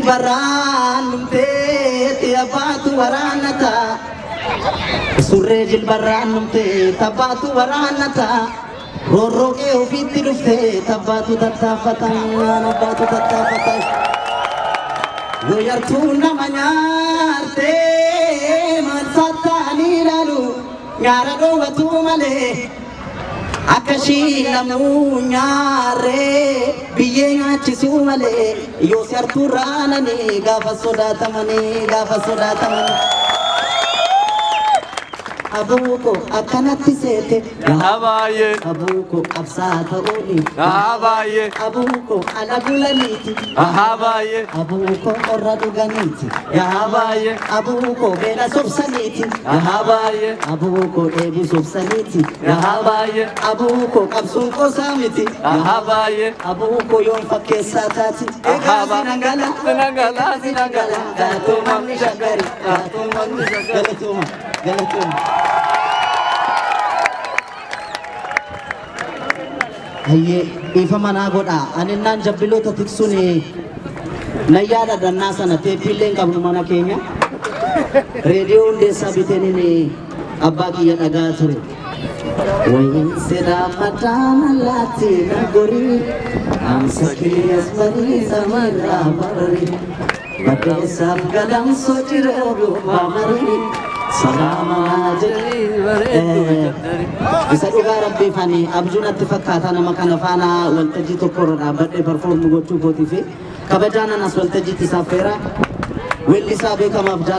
Jilbarraan dhumteetti abbaatu waraannata. Surree jilbarraan dhumtee tabbaatu waraannata. Roorroo qe'ee ofiitti dhuftee tabbaatu tattaaffata. Abbaatu tattaaffata. Yoo yartuu nama nyaartee maal sattaanii ilaalu nyaara dhoowwatu malee. Akka ishii lamuu nyaarree biyyee nyaachisuu malee yoo si hartuu raananii gaafa sodaatamanii gaafa sodaatamanii. Abuuko akkanatti seete. Yaa baay'ee. Abuuko qabsaa ta'uuni. Yaa baay'ee. Abuuko ala bulaniiti. Yaa baay'ee. Abuuko qorra dhuganiiti. Yaa baay'ee. Abuuko beela sobsaniiti. Yaa baay'ee. Abuuko dheebuu sobsaniiti. Yaa baay'ee. Abuuko qabsuun qoosaa miti. Yaa baay'ee. Abuuko yoon fakkeessaa taati. Egaa sinangala. Sinangala, sinangala. Galatoomaa shaggari. Galatoomaa galatooma. Galatooma. Hayyee dhiifa manaa godhaa. Ani naan jabbiloota tiksuun nan yaada dannaa sana teeppiillee hin qabnu mana keenya. Reediyoo Hundeessaa biteeniin abbaa kiyya dhagaa ture. Wayin sedhaa madaana laatti na gorii dhaamsa kiyyas barii samarraa barri baddeessaaf gadamsoo jiroo gubbaa marii salaama jedhee. Isa dhugaa rabbiif ani abjuu natti fakkaata nama kana faana waltajjii tokko irra dhaabbadhee perform gochuu kootii fi kabajaan anas waltajjiitti isaaf feera weellisaa beekamaaf.